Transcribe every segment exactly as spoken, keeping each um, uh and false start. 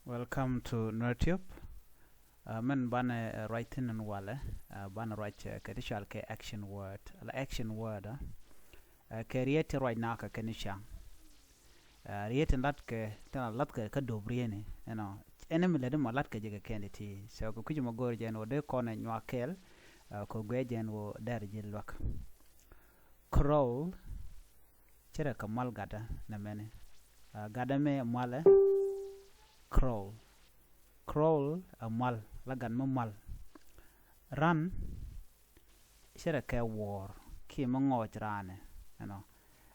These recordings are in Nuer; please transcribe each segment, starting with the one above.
Welcome to Nuer Tube. Uh, mɛn banɛ, uh, ruac thi̱n ɛn walɛ, uh, banɛ ruac, uh, kɛ ti cɔal kɛ action word. Ala action word, uh, uh, kɛ riet ti ruac nakä kɛ ni ca̱ŋ. Uh, riet tin latkɛ, tin latkɛ kä dop riet ni, you know. Ɛn mi lät mɔ latkɛ jɛ kɛ kɛn ti ti. So kɛ kui̱c mɔ go̱o̱r jɛ ɛn wä dee kɔn ɛ nyuak kɛɛl, uh, kɛ guɛ jɛ ɛn wä dɛr ji̱ luäk. Crawl, cɛ rɛ kɛ mal gatdä nɛ mɛni. Uh, gatdä mɛ malɛ, crawl. Crawl ɛ mal, la gat mi mal. Run, cɛ rɛ kɛ wuɔr kiɛ mi ŋɔɔc raanɛ, you know.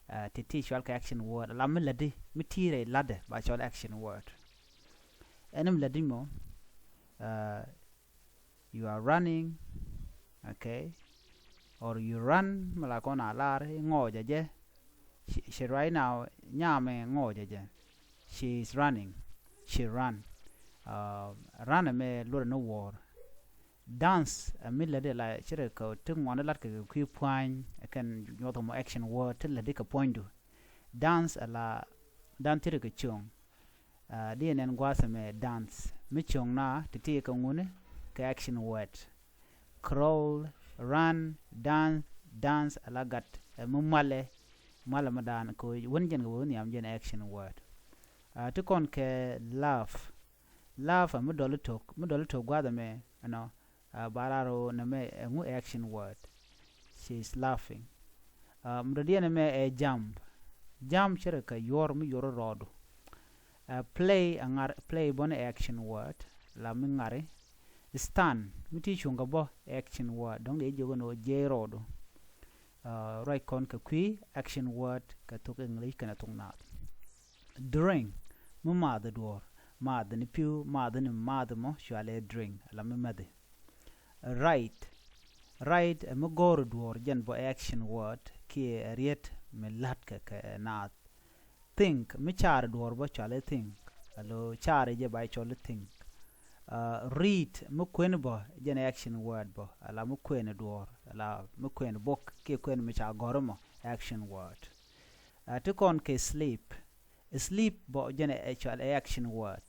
Uh, ti ti cɔal kɛ action word, la mi lätdi, mi ti rɛ latdɛ ba cɔl action word. Ɛn mi lätdi mɔ, uh, you are running, okay, or you run, mi la kɔn a lar i̱ ŋɔɔc a jɛ. She, she right now, nyamɛ ŋɔɔc a jɛ. She is running. She run. Uh, run ɛmɛ luɔt ni wuɔr. Dance, ɛ mi lätdi la cɛ rɛ kɛ ti ŋuɔni lat kɛ kɛ kui̱ pua̱ny, ɛ kɛn nyuɔth mɔ action word, ti lätdi kɛ pua̱nydu. Dance ɛ la, dance ti rɛ kɛ cio̱ŋ. Uh, di nɛn gua̱a̱th ɛmɛ dance. Mi cio̱ŋ na ti ti kɛ ŋuni kɛ action word. Crawl, run, dance, dance, ala gat, ɛ mi malɛ, malɛ mi daan kɛ wä wän jɛn kɛ wä wä nhiam jɛn action word. Uh, ti kɔn kɛ laugh. Laugh ɛ mi dɔl itok, mi dɔl itok gua̱a̱th ɛmɛ, you know, uh, ba lar ɣöö nɛmɛ ɛ ŋu action word. She is laughing. Uh, mi dɔ̱diɛn ɛmɛ ɛ jump. Jump cɛ rɛ kɛ yuɔr mi yuɔr rɔɔdu. Uh, play, a ŋar, play bɔni action word, la mi ŋari. Stand, mi ti cuŋ kɛ bɔ action word, dɔ̱ŋ dee jiök ɛn ɣöö jiɛc rɔɔdu. Uh, ruac kɔn kɛ kui̱ action word kɛ thok English kɛnɛ thok naath. Drink, mi maath duɔ̱ɔ̱r, maath ni pi̱w, maath ni maath mɔ cualɛ drink, la mi mäthi. Write, write ɛ mi go̱o̱r duɔ̱ɔ̱r, jɛn bɔ action word kiɛ ɛ riet mi la̱t kɛ kɛ naath. Think, mi caar duɔ̱ɔ̱r bä cɔal i̱ think. Alo caar jɛ ba cɔl i̱ think. Uh, read, mi kuën bä, jɛn action word bä, ala mi kuën duɔ̱ɔ̱r, ala mi kuën bok kiɛ kuën mi ca gɔ̱r mɔ, action word. Uh, ti kɔn kɛ sleep. Sleep bä jɛn ɛ cɔal ɛ action word.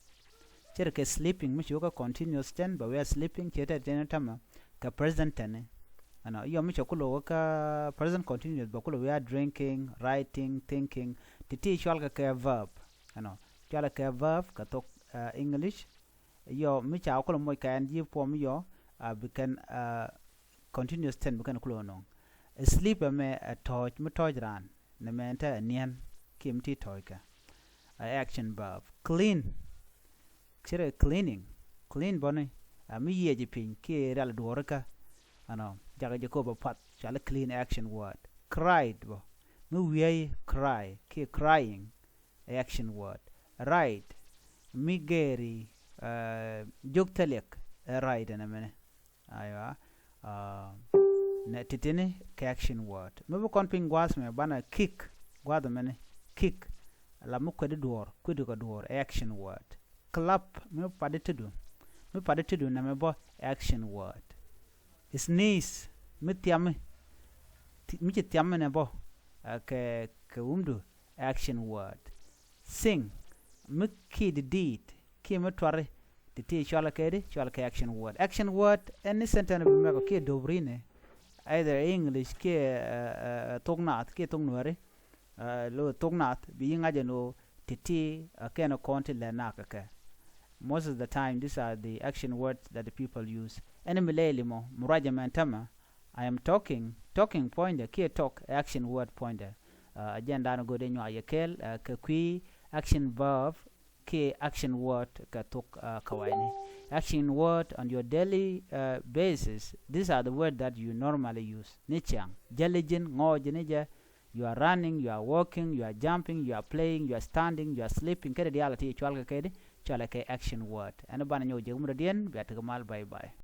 Cɛ rɛ kɛ sleeping, mi ci wä kä continuous tense, bɛ wiaa sleeping, cɛ tɛ tɛn tämɛ kɛ present tense. Ɛnɔ, yɔ mi cɛ kulɛ wä kä present continuous, bɛ kulɛ wiaa drinking, writing, thinking. Ti ti cɔal kɛ kɛ verb. Ɛnɔ, cɔal kɛ verb kɛ thok, uh, English. Yɔ mi ca kulɛ moc kɛ ɛn ji̱ puɔm yɔ, uh, bi kɛn, uh, continuous tense bi kɛn kulɛ nɔŋ. Sleep ɛmɛ ɛ tɔ̱ɔ̱c, mi tɔ̱ɔ̱c raan, nɛ mɛ ɛn te ɛ niɛn kiɛ mi ti tɔ̱ɔ̱c kɛ. Ɛ action verb. Clean, cɛ rɛ cleaning. Clean bɔni, ɛ mi yiɛc piny kiɛ rial duɔ̱ɔ̱ri kä. Ɛnɔ, jakɛ jɛ kop ɛ path, cɔal i̱ clean, action word. Cried bɔ, mi wiɛy, cry kiɛ crying, action word. Write, mi gɛɛri, uh, jok thiliɛk, ɛ write ɛn ɛmɛnɛ. Aywa. Uh, nɛ titini kɛ action word. Mi bi kɔn piny gua̱a̱th mɛ banɛ kick. Gua̱a̱th mɛni kick. La mi kuɛdi duɔ̱ɔ̱r, kuɛdi kɛ duɔ̱ɔ̱r, action word. Clap, mi padi tidu. Mi padi tidu nɛmɛ bɔ, action word. Sneeze, mi thiami. Thi-, mi ci thiami nɛ bɔ, uh, kɛ, kɛ wumdu, action word. Sing, mi kidi diit kiɛ mi tuari, ti ti cɔalɛ kɛ di, cɔalɛ kɛ action word. Action word, any sentence bi mɛk ɔ kiɛ dobrini, either English kiɛ, uh, uh, thok naath kiɛ thok nuɛri, uh, lo thok naath bi yi ŋa̱c ɛn ɣöö ti ti, uh, kɛn kɔn ti lɛ nak kɛ. Most of the time, these are the action words that the people use. Ɛn mi lɛɛli mɔ, mi ruac ɛmɛn tämɛ, I am talking, talking puɔ̱nydɛ kiɛ talk, action word puɔ̱nydɛ. Uh, a jɛn dan go̱o̱r dee nyuak yɛ kɛɛl, uh, kɛ kui̱ action verb kiɛ action word kɛ thok, uh, kɛ wayni. Action word on your daily, uh, basis. These are the words that you normally use. Ni ciaŋ, jäli ji̱n, ŋɔɔc ji̱n ni jɛ, you are running, you are walking, you are jumping, you are playing, you are standing, you are sleeping. Kɛ di diaal ti cual kɛ kɛ di, cual kɛ action word. Ɛn banɛ nyɔk jek mudɔ diɛn, bia ti kɛ mal, bye bye.